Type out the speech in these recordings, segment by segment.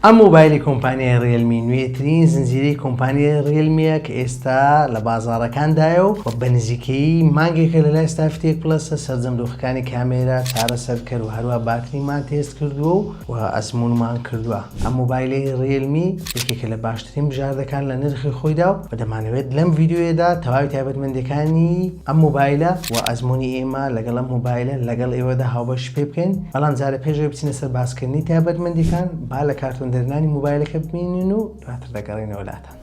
ئەم مۆبایلی کۆمپانیای ڕیەلمی نوێترین زنجیرەی کۆمپانیای ڕیەلمیە کە ئێستا لە بازاڕەکاندایە و بە نزیکەیی مانگێکە لە لای ستافی تێک پڵەسە سەرجەم دۆخەکانی کامێرا چارەسەرکەر و هەروە باتریمان تێست کردووە و ئەزموونمان کردووە. ئەم مۆبایلەی ڕیەلمی یەکێکە لە باشترین بژاردەکان لە نرخی خۆیدا و دەمانەوێت لەم ڤیدیۆیەدا تەواوی تایبەتمەندیەکانی ئەم مۆبایلە و ئەزموونی ئێمە لەگەڵ ئەم مۆبایلە لەگەڵ ئێوەدا هاوبەشی پێ بکەین. بەڵام جارێ پێش ئەوەی بچینە سەر باسکردنی تایبەتمەندیەکان با لە کارتۆن دەرنانی مۆبایلەکە ببینین و دواتر دەگەڕێینەوە لاتان.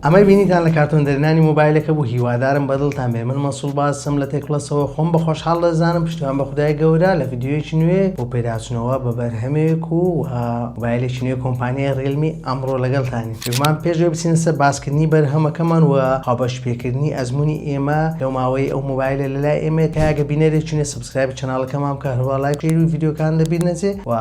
ئەمەی بینیتان لە کارتۆن دەرنانی مۆبایلەکە بوو هیوادارم بەدڵتان بێ من مەسوڵ باسم لە تێکڵەسەوە خۆم بە خۆشحاڵ دەزانم پشتیوان بە خودای گەورە لە ڤیدیۆیەکی نوێ بۆ پێداچنەوە بە بەرهەمێک و مۆبایلێکی نوێ کۆمپانیای ڕیلمی ئەمڕۆ لەگەڵتانین بێگومان پێش ئەوەی بچینە سەر باسکردنی بەرهەمەکەمان و هاوبەش پێکردنی ئەزموونی ئێمە لەو ماوەی ئەو مۆبایلە لەلای ئێمەیە تا ئەگە بینەرێکی نوێ subscribe ی channel ەکەمان بکە هەروەها لایک share و ڤیدیۆکان لەبیر نەچێ و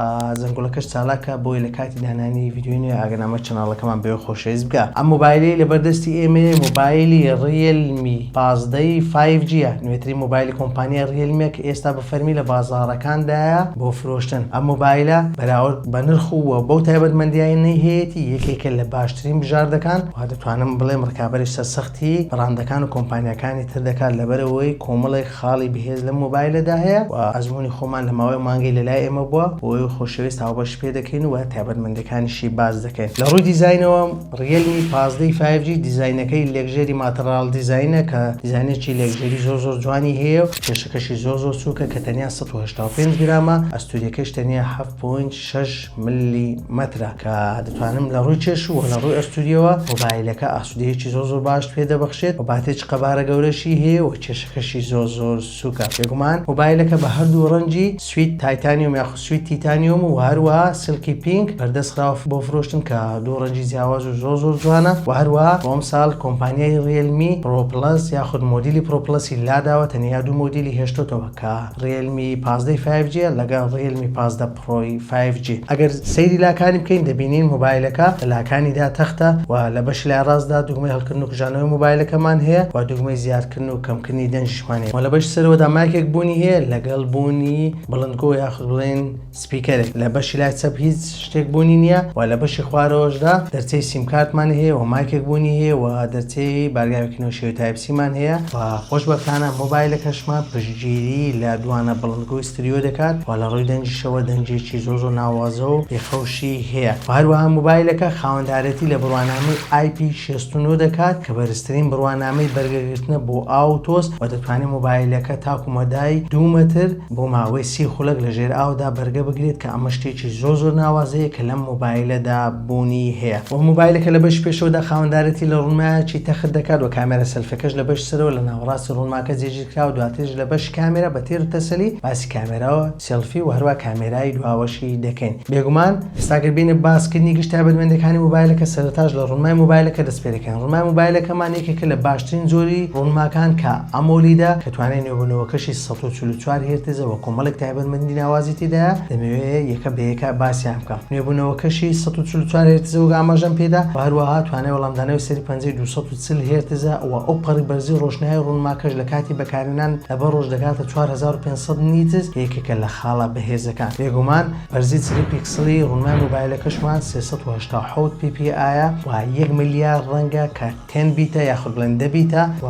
زەنگوڵەکەش چالاک کە بۆی لە کاتی دانانی ڤیدیۆی نوێ ئاگەنامەی channel ەکەمان بەوێ خۆشەویست بکە. ئەم مۆبایلەی لەبەردەستی ئێمەیە مۆبایلی ڕیەلمی 15 5G یە، نوێترین مۆبایلی کۆمپانیای ڕیەلمیە کە ئێستا بە فەرمی لە بازاڕەکاندایە بۆ فرۆشتن. ئەم مۆبایلە بەراورد بە نرخ و بەو تایبەتمەندیانەی هەیەتی یەکێکە لە باشترین بژاردەکان و دەتوانم بڵێم ڕکابەری سەرسەختی بڕاندەکان و کۆمپانیاکانی تر دەکات لەبەرئەوەی کۆمەڵێک خاڵی بەهێز لەم مۆبایلەدا هەیە و ئەزموونی خۆمان لە ماوەی مانگی لەلای ئێمە بووە بۆ ئێوەی خۆشەویست هاوبەش پێ دەکەین و تایبەتمەندیەکانیشی باس دەکەین. لە ڕووی دیزاینەوە ڕیەلمی 15 ی 5G دیزاینەکەی luxury material design ە کە دیزاینێکی luxury زۆر زۆر جوانی هەیە و کێشەکەشی زۆر زۆر سووکە کە تەنیا 185 گرامە ئەستوریەکەش تەنیا 7.6 ملی مەترە کە دەتوانم لە ڕووی کێش و لە ڕووی ئەستوریەوە مۆبایلەکە ئاسوودەیەکی زۆر زۆر باشت پێ دەبەخشێت و باتریی قەبارە گەورەشی هەیە و کێشەکەشی زۆر زۆر سووکە. بێگومان مۆبایلەکە بە هەردوو ڕەنگی Sweet Titanium یاخود Sweet Titanium و هەروەها Silky Pink بەردەست خراوە بۆ فرۆشتن کە دوو ڕەنگی جیاواز و زۆر زۆر جوانە و هەروەها بۆ ئەمساڵ کۆمپانیای ڕیەلمی Pro Plus یاخود مۆدیلی Pro Plus ی لاداوە تەنیا دوو مۆدیلی هێشتۆتەوە کە ڕیەلمی 15 5G لەگەڵ ڕیەلمی 15 Pro ی 5G. ئەگەر سەیری لاکانی بکەین دەبینین مۆبایلەکە لە لاکانیدا تەختە و لە بەشی لای ڕاستدا دوگمەی هەڵکردن و کوژانەوەی مۆبایلەکەمان هەیە و دوگمەی زیادکردن و کەمکردنی دەنگیشمان هەیە و لە بەشی سەرەوەدا mic ێک بوونی هەیە لەگەڵ بوونی بڵندگۆ یاخود بڵێین speaker ێک. لە بەشی لای چەپ هیچ شتێک بوونی نییە و لە بەشی خوارەوەشدا دەرچەی سیمکارتمان هەیە و mic ێک بوونی هەیە و دەرچەی بارگاویکردنەوەی شێوەی Type-C مان هەیە و خۆشبەختانە مۆبایلەکەشمان پشتگیری لە دوانە بڵندگۆی ستریۆ دەکات و لە ڕووی دەنگیشەوە دەنگێکی زۆر زۆر ناوازە و بێخەوشی هەیە و هەروەها مۆبایلەکە خاوەندارێتی لە بڕوانامەی IP 69 دەکات کە بەرزترین بڕوانامەی بەرگەگرتنە بۆ ئاو و تۆز و دەتوانێت مۆبایلەکە تاکو مەدای دوو مەتر بۆ ماوەی 30 خولەک لە ژێر ئاودا بەرگە بگرێت کە ئەمە شتێکی زۆر زۆر ناوازەیە کە لەم مۆبایلەدا بوونی هەیە و مۆبایلەکە لە بەشی پێشەوەدا خاوەندارێتی لە ڕوونمایەکی تەخت دەکات و کامێرا سێلفیەکەش لە بەشی سەرەوە لە ناوەڕاستی ڕوونماکە جێگیر کراوە دواتریش لە بەشی کامێرا بە تێر و تەسەلی باسی کامێرا و سێڵفی و هەروا کامێرای دواوەشی دەکەین. بێگومان ئێستا گەر بێینە باسکردنی گشت تایبەتمەندیەکانی مۆبایلەکە سەرەتاش لە ڕوونمای مۆبایلەکە دەست پێ دەکەین. ڕوونمای مۆبایلەکەمان یەکێکە لە باشترین جۆری ڕوونماکان کە AMOLED ە کە توانای نوێبوونەوەکەشی 144 هێرتزە و کۆمەڵێک تایبەتمەندی ناوازی تێدایە دەمەوێ یەکە بە یەکە باسیان بکەم. نوێبوونەوەکەشی 144 هێرتزە وەک ئاماژەم پێدا و هەروەها توانای وەڵامدانەوەی سەری پەنجەی 240 هێرتزە و ئەوپەڕی بەرزی ڕۆشنایی ڕوونماکەش لە کاتی بەکارهێنان لەبەر ڕۆژ دەگاتە 4500 nits کە یەکێکە لە خاڵە بەهێزەکان. بێگومان بەرزی چری پیکسڵی ڕوونمای مۆبایلەکەشمان 387 PPI ە و یەک ملیار ڕەنگە کە ten bit ە یاخود بڵێن دە bit ە و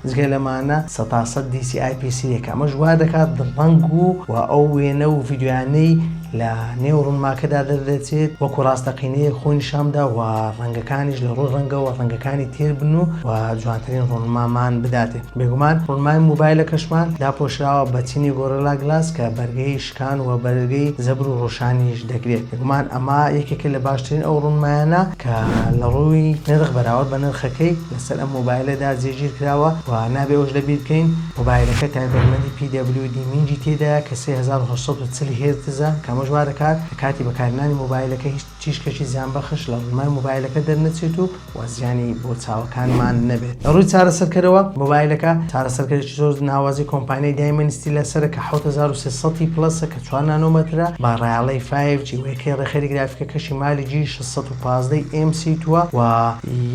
جگە لەمانە سەتاسەد DCI-P3 یە کە ئەمەش وا دەکات ڕەنگ و و ئەو وێنە و ڤیدیۆیانەی لە نێو ڕوونماکەدا دەردەچێت وەکو ڕاستەقینەیەک خۆی نیشان بدا و ڕەنگەکانیش لە ڕووی ڕەنگەوە ڕەنگەکانی تێر بن و و جوانترین ڕوونمامان بداتێ. بێگومان ڕوونمای موبایلەکەشمان داپۆشراوە بە چینی Gorilla Glass کە بەرگەی شکان و بەرگەی زەبر و ڕووشانیش دەگرێت. بێگومان ئەمە یەکێکە لە باشترین ئەو ڕوونمایانە کە لە ڕووی نرخ بەراورد بە نرخەکەی لەسەر ئەم مۆبایلەدا جێگیر کراوە و نابێ ئەوەش لەبیر بکەین مۆبایلەکە تایبەتمەندی PWD مینجی تێدایە کە 3840 هێرتزە کە. ئەمەش وا دەکات لە کاتی بەکارهێنانی مۆبایلەکە هیچ تیشکێکی زیانبەخش لە ڕوونمای مۆبایلەکە دەرنەچێت و و زیانی بۆ چاوەکانمان نەبێت. لە ڕووی چارەسەرکەرەوە مۆبایلەکە چارەسەرکەرێکی زۆر ناوازەی کۆمپانیای Dimensity لەسەرە کە 7300 ی Plus ە کە چوار نانۆمەترە بە ڕایەڵەی 5G و یەکەی ڕێکخەری گرافیکەکەشی Mali G 615 ی MC two ە و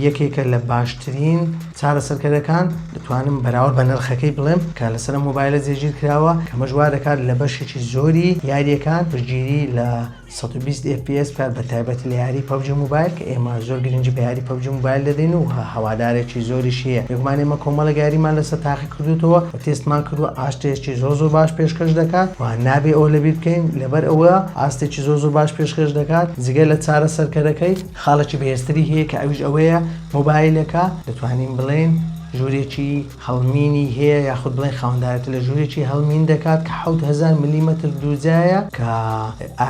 یەکێکە لە باشترین چارەسەرکەرەکان. دەتوانم بەراورد بە نرخەکەی بڵێم کە لەسەر ئەم مۆبایلە جێگیر کراوە کە ئەمەش وا دەکات لە بەشێکی زۆری یارییەکان پشتگیری لە 120 FPS بکات بە تایبەتی لە یاری PUBG Mobile کە ئێمە زۆر گرنگی بە یاری PUBG Mobile دەدەین و هەوادارێکی زۆریش هەیە. بێگومان ئێمە کۆمەڵێک یاریمان لەسەر تاقی کردووتەوە و تێستمان کردووە ئاستێکی زۆر زۆر باش پێشکەش دەکات و نابێ ئەوە لەبیر بکەین لەبەر ئەوە ئاستێکی زۆر زۆر باش پێشکەش دەکات جگە لە چارەسەرکەرەکەی خاڵێکی بەهێزتری هەیە کە ئەویش ئەوەیە مۆبایلەکە دەتوانین بڵێین ژوورێکی هەڵمینی هەیە یاخود بڵێن خاوەندارێتی لە ژوورێکی هەڵمین دەکات کە 7000 ملیمەتر دووجایە کە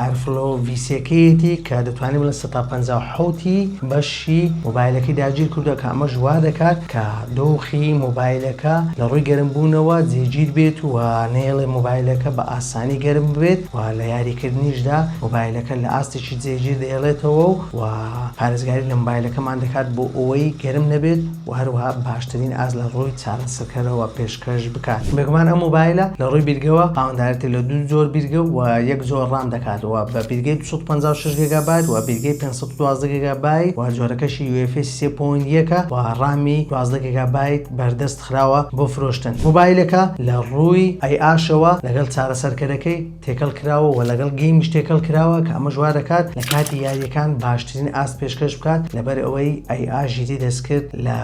airflow V سێکەیەتی کە دەتوانین بڵێن 157 ی بەشی مۆبایلەکەی داگیر کردووە کە ئەمەش وا دەکات کە دۆخی مۆبایلەکە لە ڕووی گەرمبوونەوە جێگیر بێت و نەیەڵێ مۆبایلەکە بە ئاسانی گەرم ببێت و لە یاریکردنیشدا مۆبایلەکە لە ئاستێکی جێگیر دەهێڵێتەوە و پارێزگاری لە مۆبایلەکەمان دەکات بۆ ئەوەی گەرم نەبێت و هەروەها باشترین ئاست لە ڕووی چارەسەرکەرەوە پێشکەش بکات. بێگومان ئەم مۆبایلە لە ڕووی بیرگەوە خاوەندارێتی لە دوو جۆر بیرگە و یەک جۆر ڕام دەکات و بە بیرگەی 256 گێگابایت و بیرگەی 512 گێگابایت و جۆرەکەشی UFS 3.1 و ڕامی 12 گێگابایت بەردەست خراوە بۆ فرۆشتن. مۆبایلەکە لە ڕووی AI شەوە لەگەڵ چارەسەرکەرەکەی تێکەڵ کراوە و لەگەڵ game یش تێکەڵ کراوە کە ئەمەش وا دەکات لە کاتی یارییەکان باشترین ئاست پێشکەش بکات لەبەر ئەوەی AI ژیری دەستکرد لە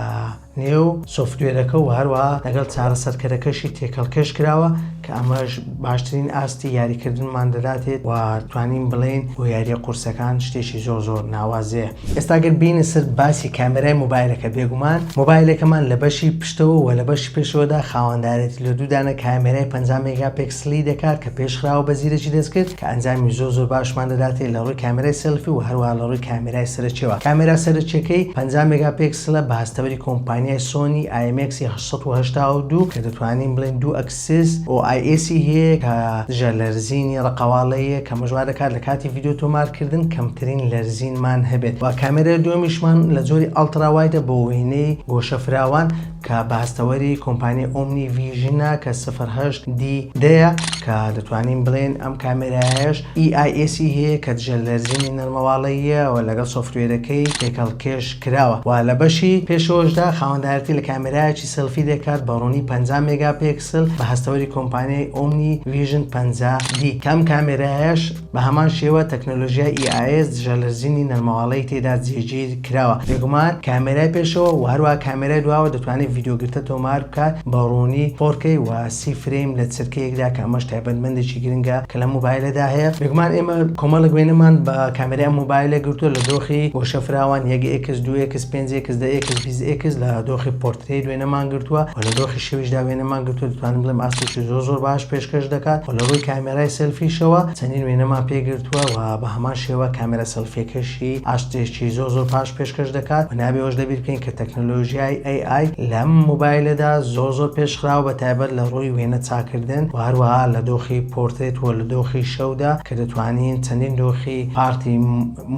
نێو software ەکە و هەروەها لەگەڵ چارەسەرکەرەکەشی تێکەڵکێش کراوە کە ئەمەش باشترین ئاستی یاریکردنمان دەداتێت و توانین بڵێین بۆ یارییە قورسەکان شتێکی زۆر زۆر ناوازەیە. ئێستا گەر بێینە سەر باسی کامێرای مۆبایلەکە بێگومان مۆبایلەکەمان لە بەشی پشتەوە و لە بەشی پێشەوەدا خاوەندارێتی لە دوو دانە کامێرای 50 مێگا پێکسلی دەکات کە پێشخراوە بە زیرەکی دەستکرد کە ئەنجامی زۆر زۆر باشمان دەداتێ لە ڕووی کامێرای سێلفی و هەروەها لە ڕووی کامێرای سەرەکیەوە. کامێرا سەرەکیەکەی 50 مێگا پێکسلە بە هەستەوەری کۆمپانیای سۆنی IMX 882 کە دەتوانین بڵێین دوو axis OIS ی هەیە کە دژە لەرزینی ڕەقەواڵەیە کە ئەمەش وا دەکات لە کاتی ڤیدیۆ تۆمارکردن کەمترین لەرزینمان هەبێت و کامێرای دووەمیشمان لە جۆری ultra wide ە بۆ وێنەی گۆشە فراوان کە بە هەستەوەری کۆمپانیای OmniVision ە کە سفر هەشت D دەیە کە دەتوانین بڵێین ئەم کامێرایەش EIS ی هەیە کە دژە لەرزینی نەرمەواڵەییە و لەگەڵ software ەکەی تێکەڵکێش کراوە و لە بەشی پێشەوەشدا خاوەندارێتی لە کامێرایەکی سێڵفی دەکات بە ڕوونی 50 مێگا پێکسل بە هەستەوەری کۆمپانیای OmniVision 50 D کە ئەم کامێرایەش بە هەمان شێوە تەکنەلۆژیای EIS دژە لەرزینی نەرمەواڵەی تێدا جێگیر کراوە. بێگومان کامێرای پێشەوە و هەروەها کامێرای دواوە دەتوانێت ڤیدیۆ گرتە تۆمار بکات بە ڕوونی 4K و 30 frame لە چرکەیەکدا کە ئەمەش تایبەتمەندێکی گرنگە کە لەم مۆبایلەدا هەیە. بێگومان ئێمە کۆمەڵێک وێنەمان بە کامێرای ئەم مۆبایلە گرتووە لە دۆخی گۆشە فراوان یەک X، دوو X، پێنج X، دە X، 20 X لە دۆخی پۆرترەیت وێنەمان گرتووە و لە دۆخی شەویشدا وێنەمان گرتووە دەتوانم بڵێم ئاستێکی زۆر زۆر باش پێشکەش دەکات و لە ڕووی کامێرای سێلفیشەوە چەندین وێنەمان پێ گرتووە و بە هەمان شێوە کامێرا سێلفیەکەشی ئاستێکی زۆر زۆر باش پێشکەش دەکات و نابێ ئەوەش لەبیر بکەین کە تەکنەلۆژیای AI لەم مۆبایلەدا زۆر زۆر پێشخراوە بە تایبەت لە ڕووی وێنە چاکردن و هەروەها لە دۆخی پۆرترێت و لە دۆخی شەودا کە دەتوانین چەندین دۆخی party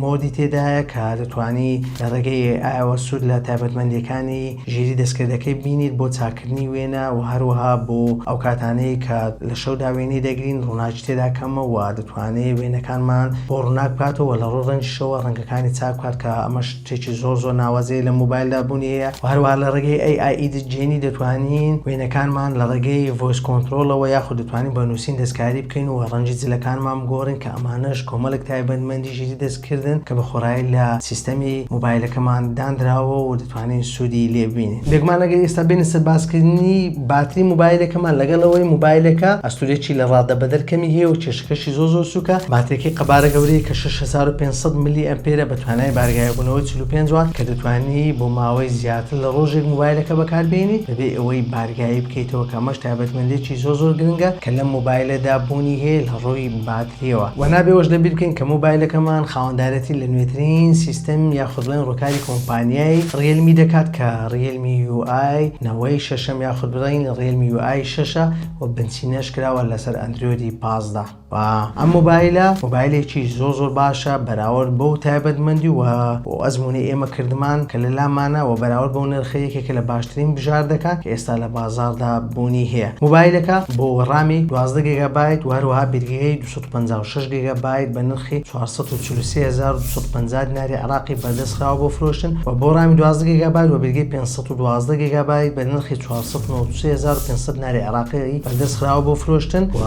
mode ی تێدایە کە دەتوانی لە ڕێگەی AI ەوە سوود لە تایبەتمەندییەکانی ژیری دەستکردەکەی ببینیت بۆ چاککردنی وێنە و هەروەها بۆ ئەو کاتانەی کە لە شەودا وێنەی دەگرین ڕووناکی تێدا کەمە و دەتوانێت وێنەکانمان بۆ ڕووناک بکاتەوە و لە ڕووی ڕەنگیشەوە ڕەنگەکانی چاک بکات کە ئەمەش شتێکی زۆر زۆر ناوازەیە لە مۆبایلدا بوونی هەیە و هەروەها لە ڕێگەی AI Edit Genie دەتوانین وێنەکانمان لە ڕێگەی voice control ەوە یاخود دەتوانین بە نووسین دەستکاری بکەین و ڕەنگی جلەکانمان بگۆڕین کە ئەمانەش کۆمەڵێک تایبەتمەندی ژیری دەستکردن کە بە خۆڕایی لە سیستەمی مۆبایلەکەمان دانراوە و دەتوانین سوودی لێ ببینین. بێگومان ئەگەر ئێستا بێینە سەر باسکردنی باتری مۆبایلەکەمان لەگەڵ ئەوەی مۆبایلەکە ئەستوورێکی لە ڕادەبەدەر کەمی هەیە و کێشەکەشی زۆر زۆر سووکە، باتریەکەی قەبارە گەورەیە کە 6500 ملی ئەمپێرە بە توانای بارگاویبوونەوەی 45 وات کە دەتوانی بۆ ماوەی زیاتر لە ڕۆژێک مۆبایلەکە بەکاربێنیت بەبێ ئەوەی بارگاوی بکەیتەوە کە ئەمەش تایبەتمەندیەکی زۆر زۆر گرنگە کە لەم مۆبایلەدا بوونی هەیە لە ڕووی باتریەوە. وە نابێ ئەوەش لەبیر بکەین کە مۆبایلەکەمان خاوەندارێتی لە نوێترین سیستم یاخود بڵێن ڕووکاری کۆمپانیای Realme دەکات کە Realme UI نەوەی شەشەم یاخود بڵێین Realme UI شەشە و بنچینەش کراوە لەسەر ئەندرۆیدی 15. و ئەم مۆبایلە مۆبایلێکی زۆر زۆر باشە بەراورد بەو تایبەتمەندی و بۆ ئەزموونەی ئێمە کردمان کە لە لامانە و بەراورد بەو نرخە یەکێکە لە باشترین بژاردەکان کە ئێستا لە بازاڕدا بوونی هەیە. مۆبایلەکە بۆ ڕامی 12 گێگابایت و هەروەها بیرگەی 256 گێگابایت بە نرخی 443250 دیناری عێراقی بەردەست خراوە بۆ فرۆشتن و بۆ ڕامی 12 گێگابایت و بیرگەی 512 گێگابایت بە نرخی 493500 دیناری عێراقی بەردەست خراوە بۆ فرۆشتن و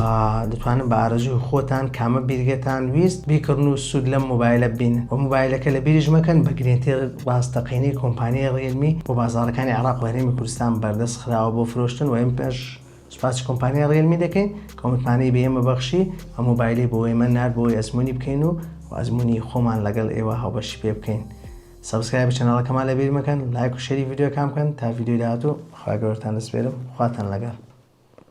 دەتوانن بە ئارەزووی خۆتان کامە بیرگەتان ویست بیکڕن و سوود لەم مۆبایلە ببینن و مۆبایلەکە لەبیریش مەکەن بە گرێنتی ڕاستەقینەی کۆمپانیای ڕیلمی بۆ بازاڕەکانی عێراق و هەرێمی کوردستان بەردەست خراوە بۆ فرۆشتن و ئێمەش سوپاسی کۆمپانیای ڕیلمی دەکەین کە متمانەی بە ئێمە بەخشی ئەم مۆبایلەی بۆ ئێمە نارد بۆ ئەوەی ئەزموونی بکەین و ئەزموونی خۆمان لەگەڵ ئێوە هاوبەشی پێ بکەین. subscribe ی channel ەکەمان لەبیر مەکەن لایک و share ی ڤیدیۆکان بکەن تا ڤیدیۆی داهاتوو خوای گەورەتان دەسپێرم خواتان لەگەڵ.